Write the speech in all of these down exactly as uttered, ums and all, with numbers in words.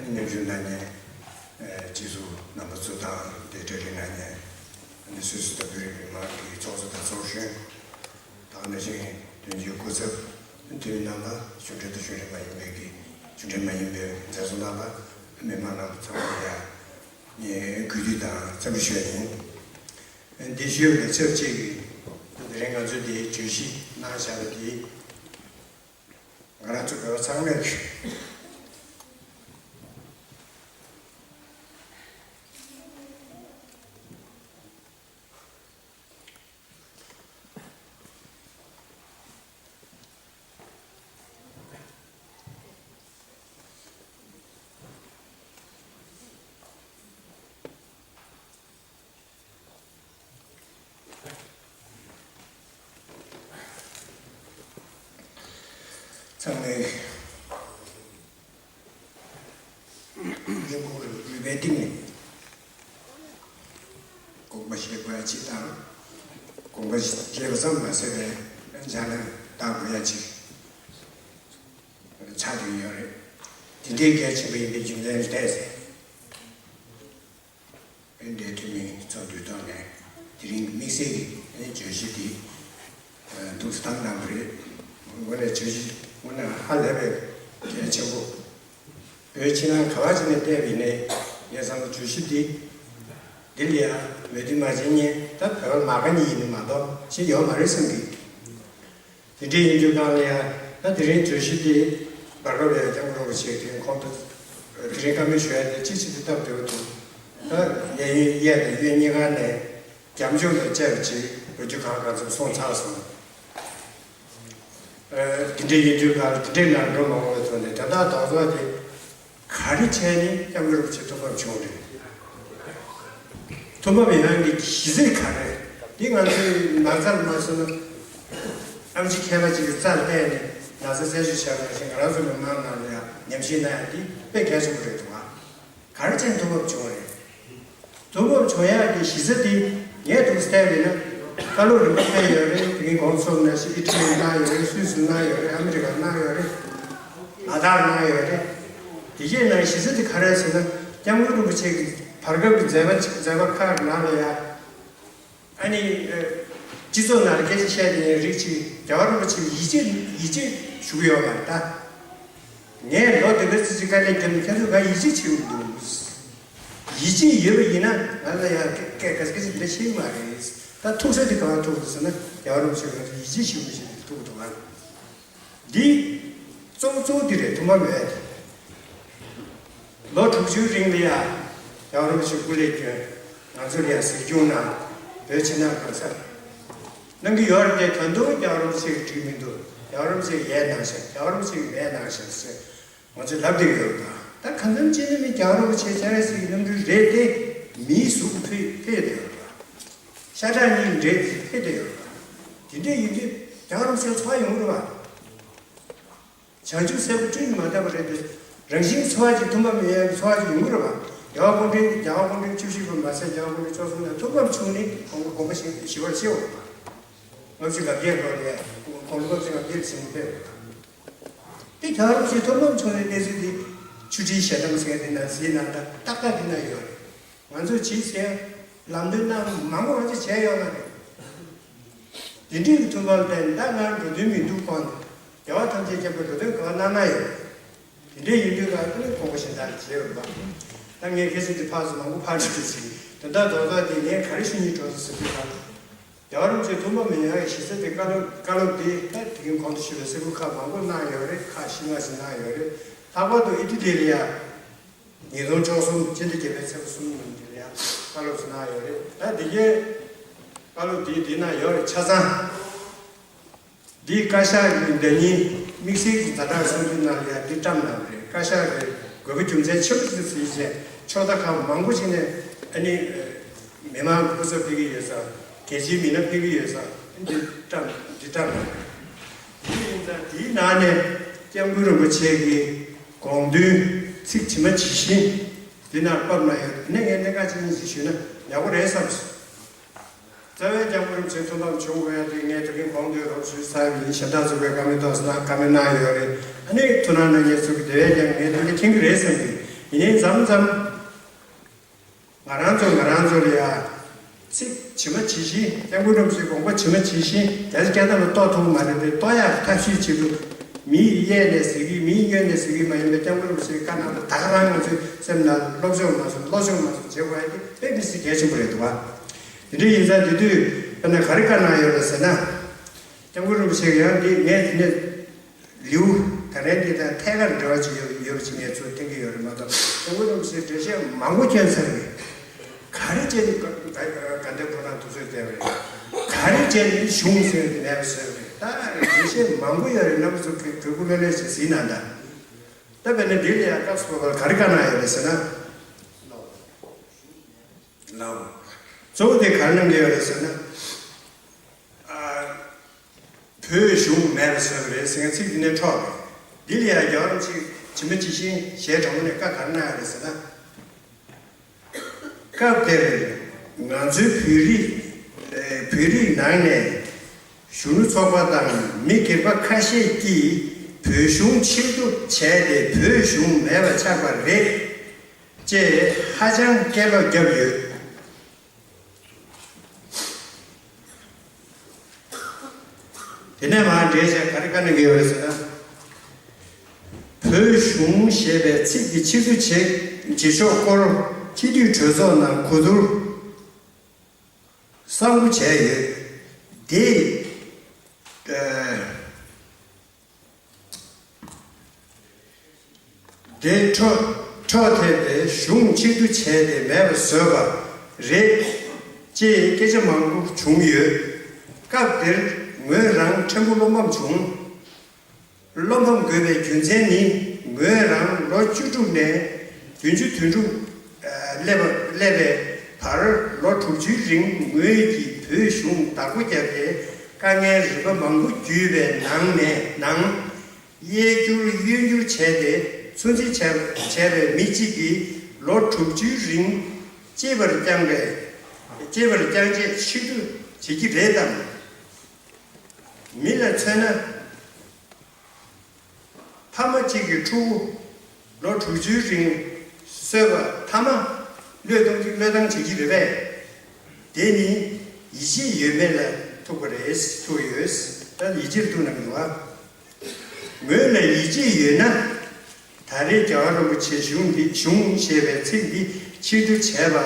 སྙན་ཞུ་གནང་མཁན་སྤྱི་ཚོགས་རྣམ་པ་ཚོ་དང་དེ་གྲ་སྒྲིག་གནང་མཁན་སོ་སོ་ལྟ་བུའི་མི་མང་གི་ཚོགས་གཙོ་དང་ཚོགས་གཞོན་དང་ནང་བཞིན་དོན་གཅོད་སྐུ་ཚབ་འཐུས་མི་རྣམ་པ་གཞུང་འབྲེལ་དང་གཞུང་འབྲེལ་མ་ཡིན་པའི་གི་གཞུང་འབྲེལ་མ་ཡིན་པའི་མཛད་གཙོ་རྣམ་པ་མི་མང་རྣམ་པ་ཚང་མ་ལ་ཡང་ངས་གུས་འདུད་དང་འཚམས་འདྲི་ཞུ་ཡ་ཡིན། འདི་ཞུས་པ་དང་ཆབས་ཅིག་གི་དེ་རིང་ང་ཚོས་འདི་བརྗོད་གཞི་གནང་བཞག་པ་འདི། ང་རང་ཚོ་བོད་པ་ཚང་མས་ཚང་མས་སྙིང་ཁོང་རུས་པའི་གཏིང་ནས་དགོངས་པ་བཞེས་དགོས་ཡ་གཅིག་དང་། དགོངས་པ་བཞེས་པ་ཙམ་མ་ཟད་པའི་སྦྱང་ནས་བལྟ་དགོས་ཡ་གཅིག་ཆགས་བསྡད་ཡོད་རེད། དེ་འདྲའི་གལ་ཆེན་པོ་ཡིན་པའི་རྒྱུ་མཚན་ལ་བལྟས་ཚེ། ཨེ་འདྲའི་འཐུས་མི་ཚོགས་འདུའི་ཐོག་ནས་དེ་རིང་གི་དམིགས་བསལ་གྱི་ཨེ་བརྗོད་གཞི་འདི་ཨ་འདུག་སེ་བཏང་གནང་བ་རེད། དངོས་གནས་བརྗོད་གཞི་དངོས་གནས་ཧ་ལས་པའི་གལ་ཆེན་པོ། བོད་ཕྱི་ནང་ག་བ་ཅིག་ནས་བལྟས་པ་ཡིན་ནའི་ངས་བསམ་བློ་བརྗོད་གཞི་འདི་འདི་ལ་ཡང་མོས་མཐུན་མ་བྱས་ཉིན་ད་བོད་པ་མ་དགའ་ཉིན་ཡིན་ནི་མ་གཏོགས་ཅི་ཡོད་མ་རེད་བསམ་གི། དེ་འདྲའི་ཡིན་དུས་གང་ལ་ཡང་ད་དེ་རིང་བརྗོད་གཞི་འདི་བར་སྐབས་ལ་ཡང་སྐྱབས་མགོན་རིན་པོ་ཆེ་དེ་ཁོང་དུ་དེ་རིང་བཀའ་མོལ་ཞུ་ཡ་དེ་ཅི་ཆེ་དུ་སྟབས་བདེ་བོ་འདུག་ད་གཡས་གཡོན་གཡས་དང་གཡོན་གཉིས་ཀ་ནས་རྒྱབ་ལྗོངས་དང་བཅས་པ་ཅིག་ལོ་རྒྱུས་གང་གང་ཙམ་སོང་ཚར་སོང་། ཨ་དེ་འདྲའི་ཡིན་དུས་གང་ལ་དེ་འདྲའི་ནང་འགྲོ་མ་འོང་བའི་ཐོག་ནས་དེ་དག་རྡོག་རྩ་དེ། ག་རེ་བྱས་ནས་སྐྱབས་མགོན་རིན་པོ་ཆེ་ཐུགས་ཕམ་བྱུང་རེད། ཐུགས་ཕམ་ཡོང་གི་གཞི་རྩ་ག་རེ་རེད། འདི་ང་ཚོའི་ན་ཚར་མ་སོང་ན། ཨམ་ཆི་མཁས་པ་ཅིག་གི་རྩར་སླེབས་ནས་ན་ཚ་རྩད་གཅོད་བྱས་པ་ནང་བཞིན་ང་རང་ཚོ་མི་མང་ནང་ལ་ཡང་ཉམས་ཞིབ་གནང་ཡ་འདི་དཔེ་གལ་ཆེན་པོ་རེད་འདུག་ཨ། ག་རེ་བྱས་ནས་ཐུགས་ཕམ་བྱུང་བ་རེད། ཐུགས་ཕམ་བྱུང་ཡག་གི་གཞི་རྩ་དེ་ངས་འདུག་བལྟས་པ་ཡིན་ན། བཀའ་སློབ་རིམ་པ་སྤེལ་ཡོད་རེད། དེ་གིན་གོང་གསུངས་ནང་བཞིན་ཨི་ཊ་ལི་གནང་ཡོད་རེད། སུད་སི་གནང་ཡོད་རེད། ཨ་མི་རི་ཀ་གནང་ཡོད་རེད། ལ་དྭགས་གནང་ཡོད་རེད། དེ་གའི་ནང་གཞི་རྩ་དེ་ག་རེ་ཟེར་ན། སྐྱབས་མགོན་རིན་པོ་ཆེ་གི་བར་སྐབས་ཀྱི་མཛད་པ་མཛད་པ་ཁག་གི་ནང་ལ་ཡ། ཨ་ནི། ཨ། སྤྱི་ཚོགས་ནང་ལ་སྐད་ཆ་བཤད་དེ་ཡང་རིགས་གཅིག་རྒྱལ་བ་རིན་པོ་ཆེ་ཡིད་ཆེས་ཡིད་ཆེས་ཞུ་གི་ཡོད་མ་རེད་ད། ངས་ལོ་དེ་ག་ཙམ་ཅིག་དཀའ་ལས་བརྒྱབ་ནས་ཁྱེད་ཚོ་ག་ཡིད་ཆེས་བྱེད་ཀྱི་འདུག་ཡིད་ཆེས་ཡོད་པ་ཡིན་ན་ང་ལ་ཡང་སྐད་སྐད་སྐད་ཆ་འདི་འདྲ་བཤད་ཀྱི་མ་རེད། ད་ཐུག་ས་དེ་ག་པར་ཐུག་འདུག་ཟེར་ན་རྒྱལ་བ་རིན་པོ་ཆེ་ང་ཚོ་ཡིད་ཆེས་ཞུ་མི་ཞུ་དེ་ཐུག་འདུག་ཨ། འདི་གཙོ་བོ་གཙོ་བོ་འདི་རེད། ཐུགས་ཕམ་མེད། ལོ་དྲུག་ཅུའི་རིང་ལ་ཡ་རྒྱལ་བ་རིན་པོ་ཆེ་སྐུ་ལས་བསྐྱོན། ང་ཚོ་ལ་ཡ་གཟིགས་སྐྱོང་གནང་། བོད་ཕྱི་ནང་གང་སར་གནང་གི་ཡོད་རེད་དེ། ད་དུང་རྒྱལ་བ་རིན་པོ་ཆེ་གིས་འགྲིག་མི་འདུག་རྒྱལ་བ་རིན་པོ་ཆེ་གིས་ཡས་གནང་ཤག་རྒྱལ་བ་རིན་པོ་ཆེ་གིས་མས་གནང་ཤག་ཟེར་ང་ཚོས་ལབ་བསྡད་ཀྱི་ཡོད་རེད་པ། ད་གང་འཚམ་ཅིག་ནི་མི་རྒྱལ་བ་རིན་པོ་ཆེ་སྤྱན་རས་གཟིགས་ཀྱི་རྣམ་སྤྲུལ་རེད་དེ། མིའི་གཟུགས་ཕུད་ཕེབས་བསྡད་ཡོད་རེད་པ། ཤ་ཁྲག་གཉིས་འདྲེས་ཏེ་ཕེབས་བསྡད་ཡོད་རེད་པ། དེ་འདྲས་ཡིན་དུས་རྒྱལ་བ་རིན་པོ་ཆེ་ཚོར་བ་ཡོང་གི་རེད་པ། བྱང་ཆུབ་སེམས་དཔའ་སྤྲིན་མ་དག་པ་རེད་དེ། རང་བཞིན་ཚོར་བ་ཅིག་ཐུགས་ཕམ་ཡོང་ཡག་གི་ཚོར་བ་ཅིག་ཡོང་གི་རེད་པ། རྒྱལ་བ་སྐུ་ཕྲེང་རྒྱལ་བ་སྐུ་ཕྲེང་བཅུ་བཞི་པ་མ་ཟད་རྒྱལ་བ་སྐུ་ཕྲེང་བཅུ་གསུམ་ནས་ཐུགས་ཕམ་བྱུང་ནས་དགོངས་པ་དགོངས་པ་བཞེས་ཞི་བར་གཤེགས་པ་རེད་པ། ལྔ་བཅུ་ང་བརྒྱད་ལོ་ནས་དགུང་ལོ་ལྔ་བཅུ་ང་བརྒྱད་ཟིན་ཕེབས་པ་རེད་པ། དེ་རྒྱལ་བ་རིན་པོ་ཆེ་ཐུགས་ཕམ་བྱུང་བའི་གནས་ཚུལ་དེ་ཆུ་ཁྲིའི་ཞལ་གདམས་ཟེར་མཁན་དེ་ན་གཟིགས་གནང་དང་ཏག་ཏག་དེ་ན་ཡོད་རེད། ང་ཚོས་བྱས་ཟེར་ལམ་སྟོན་གནང་མང་པོ་ང་ཚོས་བྱས་ཡོད་མ་རེད། དེ་འདྲའི་ཐུགས་ཕམ་བསྟན་ད་ང་འགྲོ་དོན་མི་འདུག་ཁོང་། རྒྱལ་བ་ཐམས་ཅད་མཁྱེན་པའི་འགྲོ་དོན་ག་པར་གནང་གནང་ཡོད། དེ་འདྲའི་ཡིན་དུས་ང་ཚོ་ནི་དགོངས་པ་གཞན་དག་བྱས་ཡོད་པ། ད་ངས་སྐད་ཆ་འདི་ཕར་ཚུར་མང་པོ་ཕར་འགྲོ་གི་ཟིན། དོན་དག་རྡོག་རྡོག་དེ་ངས་ག་རེ་ཞུ་སྙིང་བྲོ་སོང་ཟེར་དུས་ད། རྒྱལ་བ་རིན་པོ་ཆེ་ཐུགས་ཕམ་མི་ཡོང་ཡག་གཞི་རྩ་དེ་བཀའ་སློབ་བཀའ་སློབ་དེ་ད་དེ་གིན་གོང་དུ་ཞུས་པའི་གསེར་ཕུར་ཁག་མང་པོ་གནང་ཡོད་རེད། ཁག་བཞི་ལྔ་ཞིག་གནང་ཡོད་རེད། ལྷག་པར་དུ་ཨི་ཊ་ལི་ལ་ཡ། ཉིས་སྟོང་བཅུ་གསུམ་སྤྱི་ཟླ་བརྒྱད་པའི་ཚེས་པ་གསུམ་ཉིན་དེ་ལ་ཡང་བཀའ་སློབ་ཅིག་གནང་ཡོད་རེད། ད་དེ་གའི་བཀའ་སློབ་དེའི་དེ་ན་ཡོད་རེད། ཆ་ཚང་འདིའི་བཀའ་ཤག་གི་ཟླ་ཉིན་དམིགས་བསལ་གྱི་ཛ་དྲག་གསུང་རྒྱུན་ནང་ལ་ཡང་འདི་བཀྲམ་གནང་བ་རེད། བཀའ་ཤག་གི་དགོས་པ་རྒྱུ་མཚན་ཆེན་པོ་ཞིག་ཏུ་གཟིགས་བྱས་ཕྱོགས་མཐའ་ཁག་མང་པོ་ཞིག་ནས་ཨ་ནི་མི་མང་གི་སྐུ་ཚབ་ཕེབས་ཀྱི་ཡོད་ཙང་། རྒྱལ་སྤྱིའི་མི་སྣ་ཕེབས་ཀྱི་ཡོད་ཙང་འདི་བཀྲམ་འདི་བཀྲམ་གནང་བ་རེད། དེ་ཡིན་ཙང་དེའི་ནང་ནས་སྐྱབས་མགོན་རིན་པོ་ཆེ་གི་དགོངས་དོན་ཚིག་ཇི་མ་ཇི་བཞིན་འདི་ནང་ཕབ་གནང་ཡོད། དེ་ནས་ངས་གནད་འགག་ཅིག་གཉིས་ཤིག་ཞུས་ན་ཡག་པོ་རེད་བསམ་སོང་། རྩ་བའི་སྐྱབས་མགོན་རིན་པོ་ཆེ་ཐུགས་ཕམ་བྱུང་དགོས་ཡ་དེ་ངས་དེ་རིང་གོང་དུ་རོབ་ཞུས་ཚར་བ་ཡིན། གཞན་དག་ཚོ་གིས་བཀའ་མོལ་ཏོག་ཙམ་གནང་བཀའ་མོལ་གནང་ཡོད་རེད། ཨ་ནི་ཐུགས་སྣང་གནང་མཁན་ཚོ་གིས་དེ་བས་ཀྱང་ངས་དོན་དེ་མཁྱེན་གྱི་རེད་བསམ་གྱི། ཡིན་མཚམས་མཚམས་ང་རང་ཚོ་ང་རང་ཚོ་ལ་ཡ། ཚིག་ཇི་མ་ཇི་བཞིན་སྐྱབས་མགོན་རིན་པོ་ཆེའི་དགོངས་པ་ཇི་མ་ཇི་བཞིན་རྒྱ་ཆེ་སྐད་གཏམ་ལ་གཏོགས་ཐུབ་ཀྱི་མ་རེད་དེ། གཏོགས་ཡག་ཐབས་ཤེས་བྱེད་དུས། མི་ཡིས་གཡས་ནས་ཟེར་གི། མི་ཡིས་གཡོན་ནས་ཟེར་གི་མ་ཡིན་པའི་སྐྱབས་མགོན་རིན་པོ་ཆེའི་བཀའ་གནང་དུས་ད་ག་རང་ང་ཚོའི་སེམས་ནང་སློབ་སྦྱོང་མ་སོང་། སློབ་སྦྱོང་མ་སོང་བྱེད་དགོས་ཡ་དེ་དཔེ་མི་སྲིད་གལ་ཆེན་པོ་རེད་འདུག་བ། དེ་འདྲ་ཡིན་ཙང་དེ་དུས་དཔེར་ན་ག་རེ་བཀའ་གནང་ཡོད་རེད་ཟེར་ན། སྐྱབས་མགོན་རིན་པོ་ཆེ་ཡང་འདི་ངས་དེ་ནས་ལེའུ་ད་རེས་འདི་དང་ཐད་ཀར་འབྲེལ་བ་ཅིག་ཡོད་ཡོད་པ་ཅིག་ངས་ཚུར་བསྟན་གྱི་ཡོད་རེད་མ་གཏོགས། སྐྱབས་མགོན་རིན་པོ་ཆེས་འགྲེལ་བཤད་མང་པོ་བསྐྱོན་ཚར་རེད། ག་རེ་བྱས་ནས་དགའ་ལྡན་ཕོ་བྲང་དུ་ཚོད་བསྡད་པ་རེད། ག་རེ་བྱས་ནས་གཞུང་ཟེར་དེ་མེད་པ་བཟོས་པ་རེད། ད་འགྲེལ་བཤད་མང་པོ་ཡོད་རེད། རྣམ་པ་ཚོ་གི་གུས་བཀུར་ལྷོད་ལྷོད་བྱས་གཟིགས་གནང་དང་། ད་དཔེར་ན་འདི་ལ་ཡང་སྐབས་སུ་བབས་པར་ག་རེ་བཀའ་གནང་ཡོད་རེད་ཟེར་ན། ལའོ། གཙོ་བོ་དེ་ག་རེ་གནང་གི་ཡོད་རེད་ཟེར་ན། ཨ། བོད་གཞུང་མེད་པ་བཟོས་པ་རེད་ཟེར་མཁན་ཚིག་འདི་ནས་འཕྲོག་རེད། འདི་ལ་ཡང་རྒྱལ་བ་རིན་པོ་ཆེས་ཇི་མ་ཇི་བཞིན་ཞལ་དྲང་པོ་ནས་བཀའ་ག་རེ་གནང་ཡོད་རེད་ཟེར་ན། སྐབས་དེར་ང་ཚོའི་བོད་རིགས་ཨེ་བོད་རིགས་ནང་ནས་གཞོན་ནུ་ཚོགས་པ་དང་མི་སྒེར་པ་ཁ་ཤས་ཀྱིས་བོད་གཞུང་ཕྱིར་བསྡུ་བྱས་ཏེ་བོད་གཞུང་མེད་པ་ཆགས་པ་རེད་ཅེས་ཧ་ཅང་སྐད་ལོག་བརྒྱབ་ཡོད། དེ་ནས་མར་འགྲེལ་བཤད་ག་རེ་བཀའ་གནང་གི་ཡོད་རེད་ཟེར་ན། བོད་གཞུང་ཞེས་པའི་ཚིག་འདི་ཕྱིར་བསྡུ་བྱེད་བྱེད་ཕྱོགས་སྐོར་སྤྱི་འཐུས་གྲོས་ཚོགས་ནང་གོ་བསྡུར་གསར་པ་བྱས་ཡོད། དེ། ཨ། དེ་འཕྲོ་འཕྲོ་མཐུད་དེ་གཞུང་ཕྱིར་བསྡུ་བྱས་ཏེ་མེད་པ་བཟོས་པ་རེད་ཅེས་སྐད་ཆ་མང་པོ་བྱུང་ཡོད། སྐབས་དེར་ངོས་རང་ཕྲན་བུ་བློ་ཕམ་བྱུང་། བློ་ཕམ་དགོས་པའི་རྒྱུ་མཚན་ནི་ངོས་རང་ལོ་བཅུ་དྲུག་ནས་བདུན་ཅུ་དོན་དྲུག་སླེབས་པ་སླེབས་པའི་བར་ལོ་དྲུག་ཅུའི་རིང་ངོས་ཀྱིས་བོད་གཞུང་བདག་པོ་བརྒྱབ་སྟེ་དཀའ་ངལ་རིམ་པ་མང་པོ་བརྒྱུད་པའི་ནང་ནས་ནང་། གཡས་བསྒྱུར་གཡོན་བསྒྱུར་བྱས་ཏེ་ཚོད་འཛིན་བྱས་བྱས་པའི་མི་གཅིག་གིས་ལོ་དྲུག་ཅུའི་རིང་གཅེས་པར་བསྐྱངས་པའི་གཅེས་པར་བསྐྱངས་རྗེས་ཕྱིར་བསྡུ་བྱེད་ཀྱི་རེད་དམ། མི་ལ་མཚོན་ན། ཕ་མ་གཅིག་གི་ཕྲུ་གུ་ལོ་དྲུག་ཅུའི་རིང་གསོས་པ་མཐའ་མ་བློས་གཏོང་གི་བློས་བཏང་བྱེད་ཀྱི་རེད་པས། དེ་ནི་ཡིད་ཆེས་ཡོད་མེད་ལ་ཐུག་པ་རེད། ཐུག་ཡོད། ད་ཡིད་ཆེས་ཐུག་ན་མི་འདུག་ཨ། ངོས་ལ་ཡིད་ཆེས་ཡོད་ན། ད་རེས་རྒྱལ་བ་རིན་པོ་ཆེ་གཞུང་འདི་གཞུང་ཞེས་པའི་ཚིག་འདི་ཕྱིར་བསྡུ་བྱས་པ་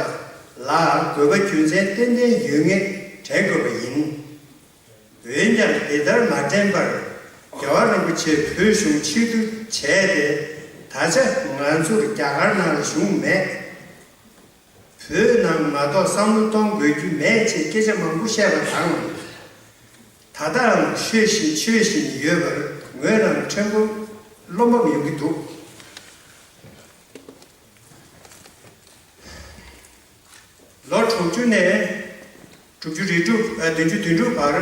ལ་དགོས་པ་རྒྱུ་མཚན་ཏན་ཏན་ཡོད་ངེས་དྲན་དགོས་པ་ཡིན། འོན་ཀྱང་དེ་ལྟར་མ་དྲན་པར་རྒྱལ་བ་རིན་པོ་ཆེས་བོད་གཞུང་ཕྱིར་བསྡུ་བྱས་ཏེ་ད་ཆ་ང་ཚོར་རྒྱ་གར་ནང་ལ་གཞུང་མེད། བོད་ནང་མ་གཏོགས་བསམ་བློ་གཏོང་དགོས་རྒྱུ་མེད་ཅེས་སྐད་ཆ་མང་པོ་བཤད་པ་དང་། ད་ལྟའང་ཤོད་བཞིན་ཤོད་བཞིན་ཡོད་པར་ངོས་རང་ཕྲན་བུ་བློ་ཕམ་ཡོང་གི་འདུག་ལོ་དྲུག་ཅུ་ནས་དྲུག་ཅུ་རེ་དྲུག་ཨ་བདུན་ཅུ་དོན་དྲུག་བར་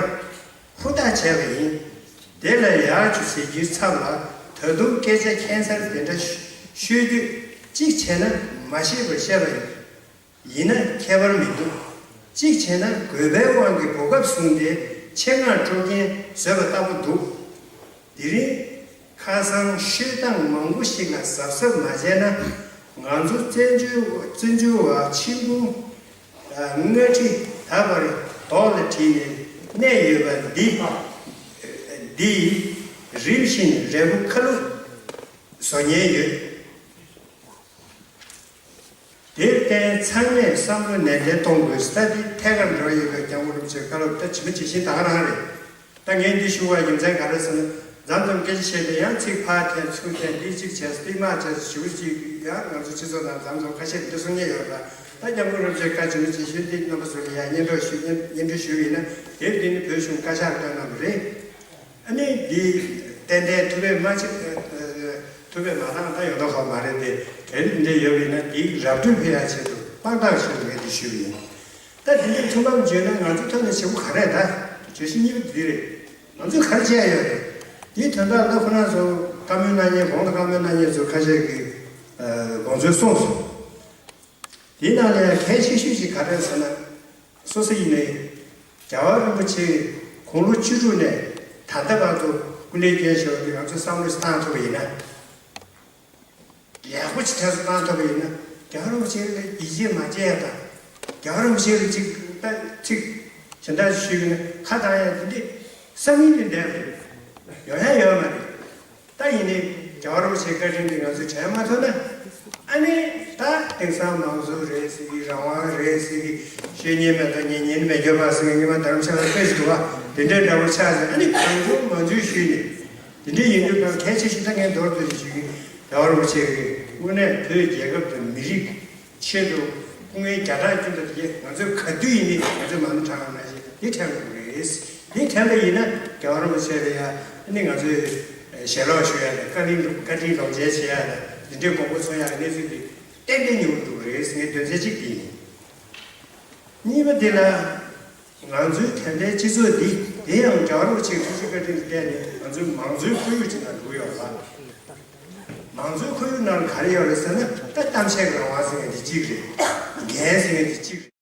ཧུར་ཐག་བྱས་པ་ཡིན། དེ་ལ་ཡག་ཅིག་ཟེར་རྒྱུའི་ཚབ་ལ་ད་དུང་སྐད་ཆ་ཁྱད་མཚར་དེ་འདྲ་ཤོད་དུས། གཅིག་བྱས་ན་མ་ཤེས་པར་བཤད་པ་ཡིན་ན་ཁྱད་པར་མི་འདུག་གཅིག་བྱས་ན་དགོས་པའི་དབང་གིས་གོ་སྐབས་བཟུང་སྟེ་ཆེད་མངགས་དཀྲོག་རྐྱེན་བཟོས་པ་ལྟ་བུ་འདུག་དེ་རིང་ཁ་སང་ཤོད་སྟངས་མང་པོ་ཞིག་ལ་གཟབ་གཟབ་མ་བྱས་ན། ང་ཚོ་བཙན་བྱོལ་བཙན་བྱོལ་བ་ཆིག་འབུམ་ལྔ་ཁྲི་ད་བར་རྡོག་ལ་བྲིས་ནས་གནས་ཡོད་པ་འདི་འདི་རིམ་བཞིན་རེ་སྒུག་ཁ་ལོ་བཟོ་ཉེན་ཡོད། དེར་བརྟེན་ཚང་མས་བསམ་བློ་ནན་ཏན་གཏོང་དགོས། ས་འདི་ཐད་ཀར་འབྲེལ་བ་ཡོད་པའི་སྐྱབས་མགོན་རིན་པོ་ཆེའི་བཀའ་སློབ་ད་ཇི་མ་ཇི་བཞིན་ད་ག་རང་རེད། ད་ངས་འདི་ཞུ་བའི་རྒྱུ་མཚན་ག་རེ་ཟེར་ན། མཚམས་མཚམས་སྐད་ཆ་བཤད་དུས་ཡང་ཚིག་ཕར་འཐེན་ཚུར་འཐེན། འདི་གཅིག་བྱས་འདི་མར་བྱས་ཞུ་གཅིག་ཡང་ང་ཚོ་སྤྱི་ཚོགས་ནང་མཚམས་མཚམས་ཁ་ཤས་འདི་གསུང་མཁན་ཡོད་རེད། ད་སྐྱབས་མགོན་རིན་པོ་ཆེའི་བཀའ་ཇི་མ་ཇི་བཞིན་འདི་རྣམ་པ་ཚོ་ལ་ཡང་སྙན་སྒྲོན་ཞུ་སྙན་སྙན་སྒྲོན་ཞུས་ཡིན་ན། དེབ་འདི་ནི་བོད་གཞུང་བཀའ་ཤག་བཏོན་གནང་བ་རེད། ཨ་ནི་འདི་ཏན་ཏན་ཐུགས་ཕན་མ་ཆེ་ཐུགས་ཕན་མ་བཏང་ད་ཡོང་ཐབས་ཁག་མ་རེད་དེ། གལ་ཏེ་འདི་ཡོད་པ་ཡིན་ན་འདི་ར་སྤྲོད་ཕུལ་ཡག་ཆེད་དུ་དཔང་རྟགས་ཆེད་དུ་ངས་འདི་ཞུས་པ་ཡིན། ད་འདི་འདྲའི་ཐུགས་ཕམ་བརྗོད་ན་ང་ཚོ་ཐོག་ནས་བྱེད་དགོས་ག་རེ་ད། བརྗོད་གཞི་གཉིས་པ་འདི་རེད། ང་ཚོས་ག་རེ་བྱས་ཡོད་རེད། འདིའི་དོན་དག་ད་ཁོ་རང་ཚོ་བཀའ་མོལ་གནང་མཁན་གོང་དུ་བཀའ་མོལ་གནང་མཁན་ཚོ་ཁ་ཤས་ཀྱིས་དགོངས་ཚུལ་གསུངས་སོང་། དེའི་ནང་ལ་ཡང་གལ་ཆེ་ཤོས་ཤིག་ག་རེ་ཟེར་ན། སོ་སོ་ཡིན་ནའི་རྒྱལ་བ་རིན་པོ་ཆེ་དགུང་ལོ་བཅུ་དྲུག་ནས་ད་ལྟ་བར་དུ་སྐུ་ལས་བསྐྱོན་བཞག་པ་འདི་ང་ཚོས་བསམ་བློ་ཞིག་བཏང་ཐུབ་པ་ཡིན་ན། ཡག་པོ་ཅིག་ཐེ་ཚོམ་བཏང་ཐུབ་པ་ཡིན་ན། རྒྱལ་བ་རིན་པོ་ཆེ་ལ་ཡིད་ཆེས་མ་བྱས་ཡ་དང་། རྒྱལ་བ་རིན་པོ་ཆེ་ལ་ཅིག་ད་ཚིག་གཞན་དག་ཞུས་ན་ཁ་བཏང་ཡ་དེ་འདྲས་བསམ་ཡུལ་དེ་འདྲ་རེད། ཡོང་ཡ་ཡོད་མ་རེད། ད་ཡིན་ནའི་རྒྱལ་བ་རིན་པོ་ཆེའི་བཀའ་དྲིན་དེ་ང་ཚོས་དྲན་མ་ཐུབ་ན། ཨ་ནི་ད་དེང་སང་མང་གཙོ་རེད་ཟེར་གི། རང་དབང་རེད་ཟེར་གི། ཤེས་ཉེན་མེད་དང་ཉན་ཉེན་མེད་སྐྱོབ་པ་ཟེར་གི། ཉི་མ་དྷ་རམ་ཤ་ལ་དཔེ་ཞིག་འདུག་བ། དེ་འདྲའི་འདྲ་པོ་ཆགས་ཟེར། ཨ་ནི་གང་བྱུང་མང་བྱུང་ཞུས་ནས། དེ་འདྲའི་ཡིན་དུས་ཀྱང་གལ་ཆེ་ཤོས་ད་ངས་མདོར་བསྡུས་ནས་ཞུ་གི། རྒྱལ་བ་རིན་པོ་ཆེ་གིས་དངོས་གནས་བོད་རྒྱལ་ཁབ་དང་མི་རིགས་ཆེད་དུ་སྐུ་ངལ་བརྒྱ་ཕྲག་བསྐྱོན་པ་དེ་ང་ཚོས་ག་དུས་ཡིན་ནའི་ང་ཚོས་མ་ཎི་བགྲང་བ་ནང་བཞིན་འདི་དྲན་དགོས་རེད། འདི་དྲན་པ་ཡིན་ན་རྒྱལ་བ་རིན་པོ་ཆེ་ལ་ཡ་ནི་ང་ཚོས་ཞལ་ལག་ཞུ་ཡ་དང་། བཀའ་དྲིན་བཀའ་དྲིན་ལོངས་སྤྱོད་བྱེད་ཡ་དང་། འདི་འདྲའི་དགོངས་པ་ཚོམ་ཡ་གི་གནས་ཚུལ་འདི་ཏན་ཏན་ཉུང་རུ་འགྲོ་གི་རེད་ཟེར། ངའི་དོན་ཚན་གཅིག་འདི་ཡིན། གཉིས་པ་འདི་ལ། ང་ཚོའི་དེ་འདྲའི་སྤྱི་ཚོགས་འདི། དེ་ཡང་རྒྱལ་བ་རིན་པོ་ཆེའི་ཐུགས་རྗེ་བཀའ་དྲིན་གྱི་སྟེང་ནས་ང་ཚོའི་མང་གཙོའི་ཁོར་ཡུག་ཅིག་ནང་འགྲོ་གི་ཡོད་ལ། མང་གཙོའི་ཁོར་ཡུག་ནང་ལ་ག་རེ་ཡོད་རེད་ཟེར་ན། ད་གཏམ་བཤད་ཀྱི་རང་དབང་ཟེར་མཁན་དེ་གཅིག་རེད། འགན་ཟེར་མཁན་དེ་གཅིག་རེད།